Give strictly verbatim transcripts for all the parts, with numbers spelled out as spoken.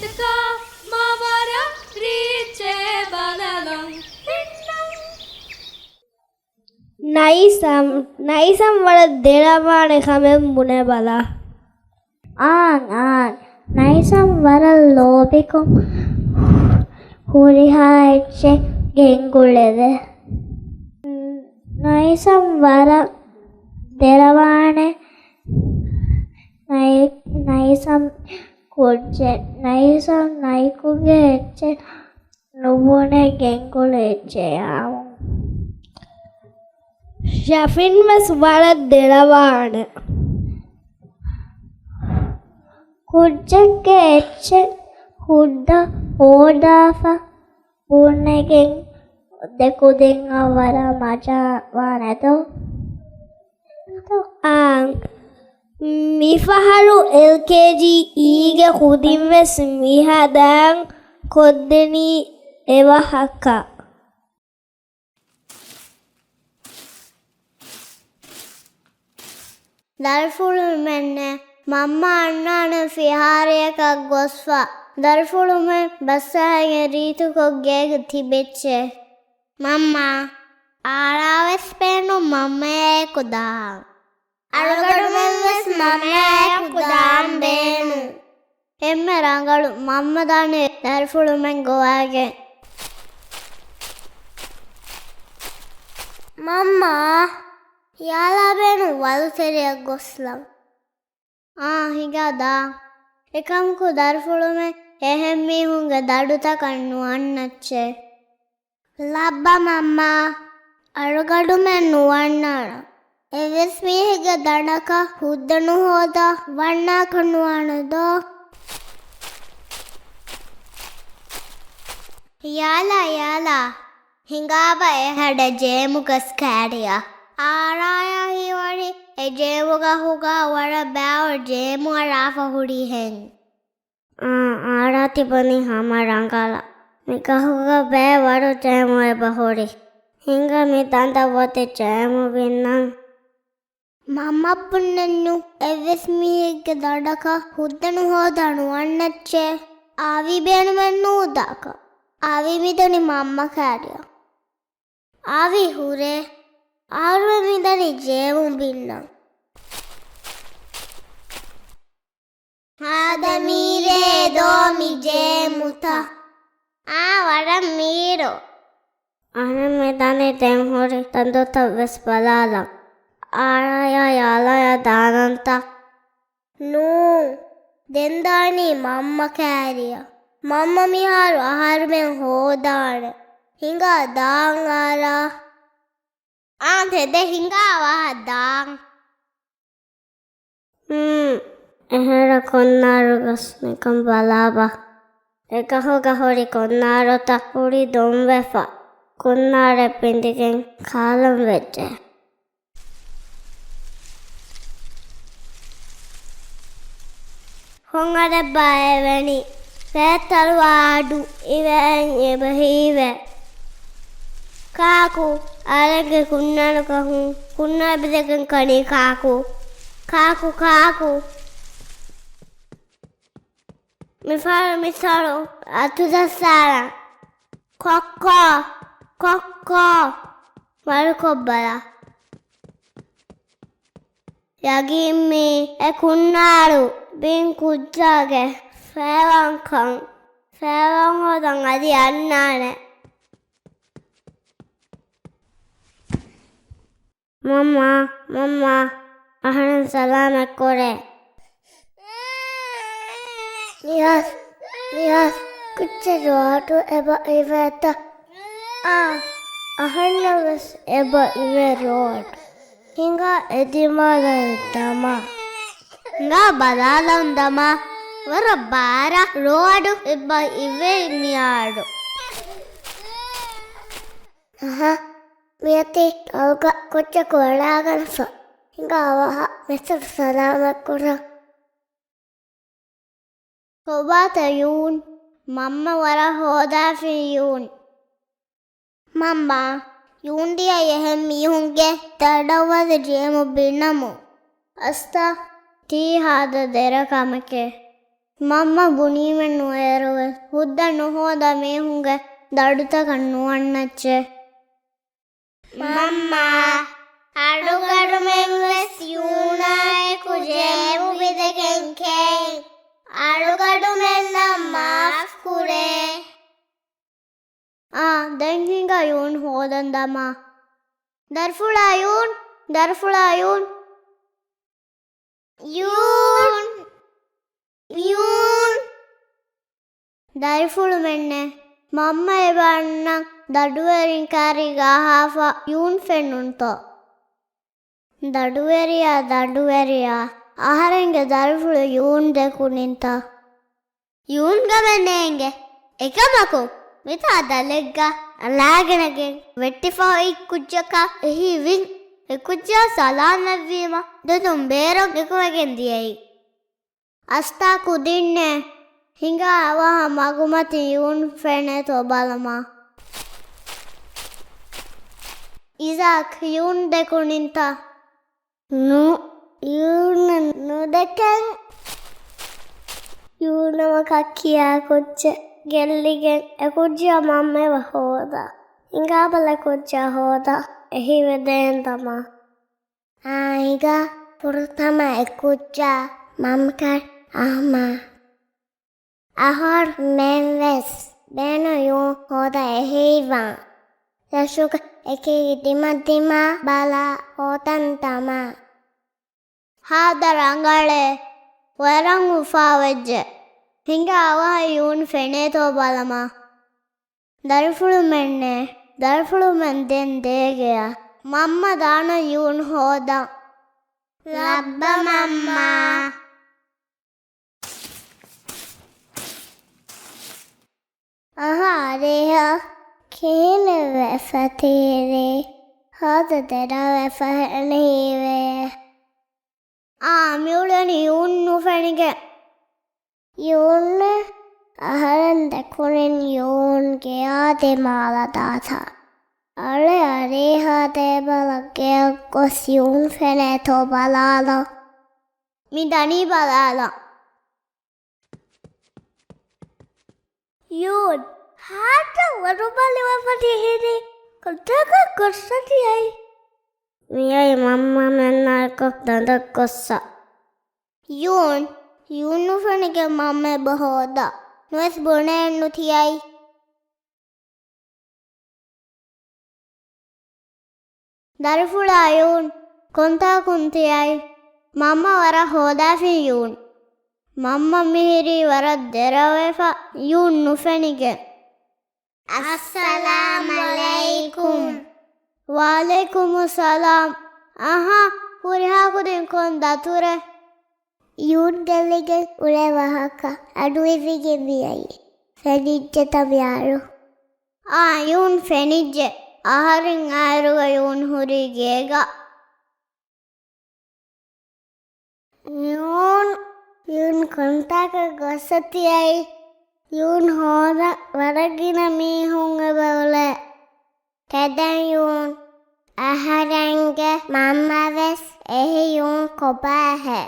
ތަކާ މާ ވަރަށް ރީއްޗޭ ބަލަލަން ހިންނަން. ނައިސަމް، ނައިސަމް ވަރަށް ދެރަވާނެ ކަމެއް ބުނެބަލަ. އާން، އާން. ނައިސަމް ވަރަށް ލޯބިކޮށް ހުރިހާ އެއްޗެއް ގެންގުޅެވޭ. ނައިސަމް ވަރަށް ދެރަވާނެ. ނައި-، ނައިސަމް ކުއްޖެއް. ނައިސަމް ނައިކުގެ އެއްޗެއް ނުބުނެ ގެންގުޅޭ އެއްޗެއް އާމު. ޝަފިން ވެސް ވަރަށް ދެރަވާނެ. ކުއްޖެއްގެ އެއްޗެއް ހުއްދަ ހޯދާފަ ބުނެގެން ދެކުދިން ވަރަށް މަޖާ ވާނެ ދޯ؟ އާނ. މިފަހަރު އެލްކޭޖީ އީގެ ކުދިންވެސް މިހާ ދާން ކޮށްދެނީ އެވަހަކަށް. ދަރިފުޅުމެންނޭ މަންމަ އަންނާނެ ފިހާރަޔަކަށް ގޮސްފަ. ދަރިފުޅުމެން ބަސްއަހައިގެން ރީތިކޮށް ގޭގަ ތިބެއްޗޭ. މަންމާ، އާރާވެސް ބޭނުން މަންމަޔާއެކު ދާން. އަޅުގަޑުމެންވެސް މަންމަޔާއެކު ދާން ބޭނުން. އެންމެ ރަނގަޅު މަންމަ ދާނެ ދަރިފުޅުމެން ގޮވާގެން. މަންމާ، ޔާލާ ބޭނުން ވަލުތެރެއަށް ގޮސްލަން. އާ، ހިނގާ ދާ. އެކަމަކު ދަރިފުޅުމެން އެހެން މީހުންގެ ދަނޑުތަކަށް ނުއަންނައްޗޭ. ލައްބަ މަންމާ، އަޅުގަޑުމެން ނުވަންނާނަން. އެއްވެސް މީހެއްގެ ދަނޑަކަށް ހުއްދަ ނުހޯދާ ވަންނާކަށް ނުވާނެ ދޯ؟ ޔާލާ، ޔާލާ. ހިނގާބަ އެހަޑެ ޖޭމުގަސް ކާރިއަށް. އާރާޔާ ހީވަނީ އެ ޖޭމުގަ ހުގާ ވަރަށް ބައިވަރު ޖޭމު އަރާފަ ހުރިހެން. އާ، އާރާ ތިބުނީ ހަމަ ރަނގަޅަށް. މި ގަހުގަ ބައިވަރު ޖޭމު އެބަ ހުރި. ހިނގާ މި ދަނޑަށް އޮތީ ޖޭމު ބިންނަން. މަންމަ ބުންޏެއްނު އެއްވެސް މީހެއްގެ ދަނޑަކަށް ހުއްދަ ނުހޯދާ ނުވަންނައްޗޭ. އާވީ ބޭނުމެއް ނޫދާކަށް. އާވީ މިދަނީ މަންމަ ކާރިއަށް. އާވީ ހުރޭ. އާރުވެ މިދަނީ ޖޭމު ބިންނަން. ހާދަ މީރޭ ދޯ މި ޖޭމުތައް؟ އާ، ވަރަށް މީރު. އަހަރެން މިދަނީ ދެން ހުރި ދަނޑުތައް ވެސް ބަލާލަން. އާރާޔާ ޔާލާޔާ ދާނަންތަ؟ ނޫން. ދެން ދާނީ މަންމަ ކާރިއަށް. މަންމަ މިހާރު އަހަރުމެން ހޯދާނެ. ހިނގާ ދާން އާރާ. އާނ ތެދެއް ހިނގާ ވާހަ ދާން. ހުން، އެހެރަ ކުންނާރު ގޮސް ނިކަން ބަލާބަ. އެ ގަހުގަ ހުރި ކުންނާރުތައް ހުރި ދޮންވެފަ. ކުންނާރެއް ބިނދިގެން ކާލަން ވެއްޖެ. ހޮނގަރެއްބާ އެވެނި؟ ފޭތަރުވާ އަޑު އިވެއިން އެބަ ހީވޭ. ކާކު، އަޅެއްގެ ކުންނާރު ކަހުން، ކުންނާ ބިދެގެން ކަނީ ކާކު. ކާކު، ކާކު. މިފަހަރު މިސާރު އަތުދައްސާލަން. ކޮއްކޯ، ކޮއްކޯ. މަރުކޮށްބަލަ. ޔަގީން މީ އެ ކުންނާރު ބިން ކުއްޖާގެ ފޭވާންކަން. ފޭވާން ހޯދަން އަދި އަންނާނެ. މަންމާ، މަންމާ، އަހަރެން ސަލާމަތް ކުރޭ. ނިޔާސް، ނިޔާސް، ކުއްޖެއް ރޯއަޑު އެބަ އިވޭތަ؟ އާ، އަހަންނަށް ވެސް އެބަ އިވޭ ރޯއަޑު. ހިނގާ އެ ދިމާލަށް ދަމާ. ހިނގާ ބަލާލަން ދަމާ. ވަރަށް ބާރަށް ރޯއަޑު އެބަ އިވޭ މިއަޑު. އަހަ، މިއޮތީ އަޅުގަ ކުއްޖަކު އަޅާގަންފަ. ހިނގާ ވާހަ މެސެޖް ސަލާމަތް ކުރަން. ކޮބާތަ ޔޫން؟ މަންމަ ވަރަށް ހޯދާފި ޔޫން. މަންމާ، ޔޫން ދިޔައީ އެހެން މީހުންގެ ދަނޑަށް ވަދެ ޖޭމު ބިންނަމުން. އަސްތާ، ތީ ހާދަ ދެރަ ކަމެކޭ. މަންމަ ބުނީމެއްނު އޭރުވެސް ހުއްދަ ނުހޯދާ މީހުންގެ ދަޑުތަކަށް ނުވަންނައްޗޭ. މަންމާ، އަޅުގަޑުމެން ވެސް ޔޫނާއެކު ޖޭބު ބިދެގެން ކެއިން. އަޅުގަޑުމެންނަށް މާފް ކުރޭ. އާ، ދެން ހިނގާ ޔޫން ހޯދަން ދަމާ. ދަރިފުޅާ ޔޫން، ދަރިފުޅާ ޔޫން. ޔޫން! ޔޫން! ދަރިފުޅުމެންނޭ، މަންމަ އެބަ އަންނަން ދަޑުވެރިން ކާރީގަ އަހާފަ ޔޫން ފެނުންތޯ؟ ދަޑުވެރިޔާ، ދަޑުވެރިޔާ، އަހަރެންގެ ދަރިފުޅު ޔޫން ދެކުނިންތަ؟ ޔޫން ގަމެއް ނޭނގެ. އެކަމަކު، މިތާ ދަލެއްގަ އަޅާގެނަގެން ވެއްޓިފަ އޮތް ކުއްޖަކަށް އެހީވިން. އެ ކުއްޖާ ސަލާމަތްވީމަ ދެދުން ބޭރަށް އެކުވެގެން ދިޔައީ. އަސްތާ ކުދިންނޭ. ހިނގާ އަވަހަށް މަގުމަތި ޔޫން ފެނޭތޯ ބަލަމާ. އިޒާކް، ޔޫން ދެކުނިންތަ؟ ނޫ، ޔޫން ނުދެކެން. ޔޫން ނަމަކަށް ކިޔާ ކުއްޖެއް ގެއްލިގެން އެ ކުއްޖާ މަންމަ އެބަ ހޯދާ. ހިނގާބަލަ ކުއްޖާ ހޯދާ. އެހީވެދޭން ދަމާ. އާއިގަ ފުރަތަމަ އެ ކުއްޖާ މަންމަކަށް އަހަމާ. އަހަރުމެން ވެސް ބޭނު ޔޫން ހޯދަ އެހީވާން. ރަށުގަ އެކީ ދިމަ ދިމާ ބަލާ ހޯދަން ދަމާ. ހާދަ ރަނގަޅޭ، ވަރަށް އުފާވެއްޖެ. ހިނގާ އަވަހަށް ޔޫން ފެނޭތޯ ބަލަމާ. ދަރިފުޅުމެންނޭ، ދަރިފުޅުމެން ދެން ދޭގެއަށް. މަންމަ ދާނަން ޔޫން ހޯދަން. ލައްބަ މަންމާ. އަހާ ރޭހާ، ކިހިނެއް ވެފަ ތީރީ؟ ހާދަ ދެރަވެފަ ހެނިހީވޭ. އާ، މިއުޅެނީ ޔޫން ނުފެނިގެން. ޔޫން؟ އަހަރެން ދެކުނިން ޔޫން ގެޔާ ދިމާލަދާތާ. އަޅެ އަރީހާ ދޭބަލަށް ގެޔަށް ގޮސް ޔޫން ފެނޭތޯ ބަލާލަ. މި ދަނީ ބަލާލަ. ޔޫން، ހާދަ ވަރުބަލިވެފަ ތިހިރީ ކޮންތާކަށް ގޮއްސަ ތިއައީ؟ މިއައީ މަންމަމެންނާއެކު ދަނދަށް ގޮއްސަ. ޔޫން، ޔޫން ނުފެނިގެން މަންމަ އެބަ ހޯދާ. ނުވެސް ބުނޭނު ތިއައީ. ދަރިފުޅާ ޔޫން، ކޮންތާކުން ތިއައީ؟ މަންމަ ވަރަށް ހޯދާފިން ޔޫން. މަންމަ މިހިރީ ވަރަށް ދެރަވެފަ ޔޫން ނުފެނިގެން. އައްސަލާމް ޢަލައިކުމް. ވަޢަލައިކުމުއްސަލާމް. އަހާ، ހުރިހާ ކުދިން ކޮން ދަތުރެއް؟ ޔޫން ގެއްލިގެން އުޅޭ ވާހަކަ އަޑުއިވިގެން މިއައީ. ފެނިއްޖެތަ މިއަޅު؟ އާ، ޔޫން ފެނިއްޖެ. އަހަރެން އާއިރުގަ ޔޫން ހުރީ ގޭގަ. ޔޫން، ޔޫން ކޮންތާކަށް ގޮއްސަ ތިއައީ؟ ޔޫން ހޯދަން ވަރަށް ގިނަ މީހުން އެބަ އުޅޭ. ތެދެއް ޔޫން، އަހަރެންގެ މަންމަވެސް އެހި ޔޫން ކޮބާހޭ؟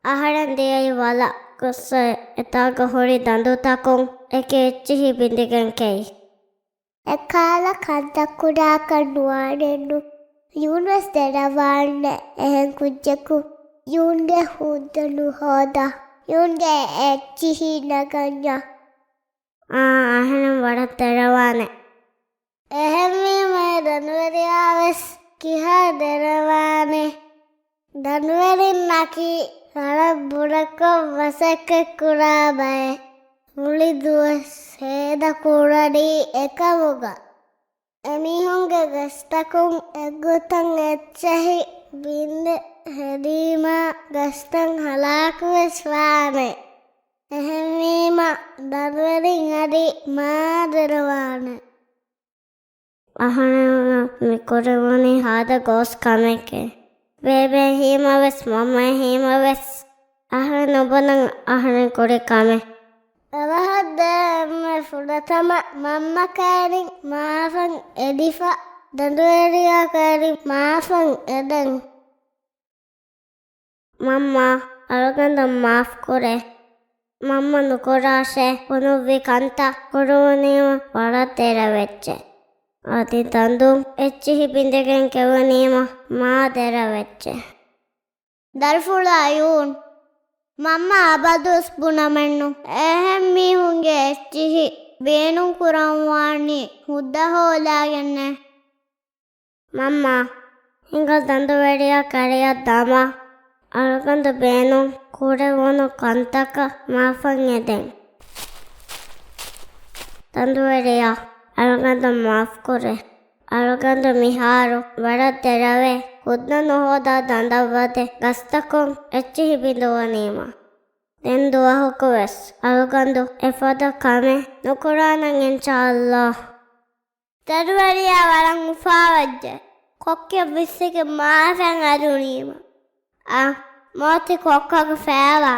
އަހަރެން ދިޔައީ ވަލަށް ގޮއްސަ އެތާގަ ހުރި ދަނދުތަކުން އެކި އެއްޗިހި ބިނދެގެން ކެއި. އެކަހަލަ ކަންތައް ކުރާކަށް ނުވާނެއްނު. ޔޫން ވެސް ދެރަވާނެ އެހެން ކުއްޖަކު. ޔޫންގެ ހުއްދަ ނުހޯދާ. ޔޫންގެ އެއްޗިހި ނަގަންޏާ. އާ، އަހަރެން ވަރަށް ދެރަވާނެ. އެހެންވީމަ ދަންވެރިޔާވެސް ކިހާ ދެރަވާނެ؟ ދަންވެރިންނަކީ ވަރަށް ބުރަކޮށް މަސައްކަތްކުރާ ބައެއް. މުޅި ދުވަސް ހޭދަކުރަނީ އެކަމުގަ. އެމީހުންގެ ގަސްތަކުން އެއްގޮތަށް އެއްޗެހި ބިންދެ ހެދީމާ ގަސްތައް ހަލާކުވެސް ވާނެ. އެހެންވީމަ ދަންވެރިން އަދި މާ ދެރަވާނެ. އަހަރެންނަށް މި ކުރެވުނީ ހާދަ ގޯސް ކަމެކޭ. ބޭބެ ހީމަވެސް މަންމަ ހީމަވެސް އަހަރެން ނުބުނަން އަހަރެން ކުރި ކަމެއް. އަވަހަށް ދޭ އެންމެ ފުރަތަމަ މަންމަ ކައިރިން މާފަން އެދިފަ، ދަނޑުވެރިޔާ ކައިރިން މާފަން އެދެން. މަންމާ، އަޅުގަނޑަށް މާފް ކުރޭ. މަންމަ ނުކުރާށޭ ބުނުއްވި ކަންތައް ކުރުވަނީމަ ވަރަށް ދެރަވެއްޖެ. އަދި ދަނދުން އެއްޗިހި ބިނދެގެން ކެވުނީމަ މާ ދެރަވެއްޖެ. ދަރިފުޅާ ޔޫން. މަންމަ އަބަދުވެސް ބުނަމެއްނު. އެހެން މީހުންގެ އެއްޗިހި ބޭނުން ކުރަން ވާނީ ހުއްދަ ހޯލާގެންނޭ. މަންމާ، ހިނގާ ދަނދުވެރިޔާ ކަރަޔަށް ދަމާ، އަޅުގަނޑު ބޭނުން ކުރެވުނު ކަންތަކަށް މާފަށް އެދެން. ދަނދުވެރިޔާ، އަޅުގަނޑު މާފްކުރޭ. އަޅުގަނޑު މިހާރު ވަރަށް ދެރަވޭ. ހުއްދަ ނުހޯދާ ދަނދަށް ވަދެ ގަސްތަކުން އެއްޗިހި ބިނދުވަނީމަ. ދެން ދުވަހަކުވެސް އަޅުގަނޑު އެފަދަ ކަމެއް ނުކުރާނަން އިންޝާﷲ. ދަރިވަރިޔާ ވަރަށް އުފާވެއްޖެ. ކޮއްކޮ ވިއްސެކެ މާފަށް އަރުނީމަ. އަ، މޯތި ކޮއްކޮގެ ފޭވާ.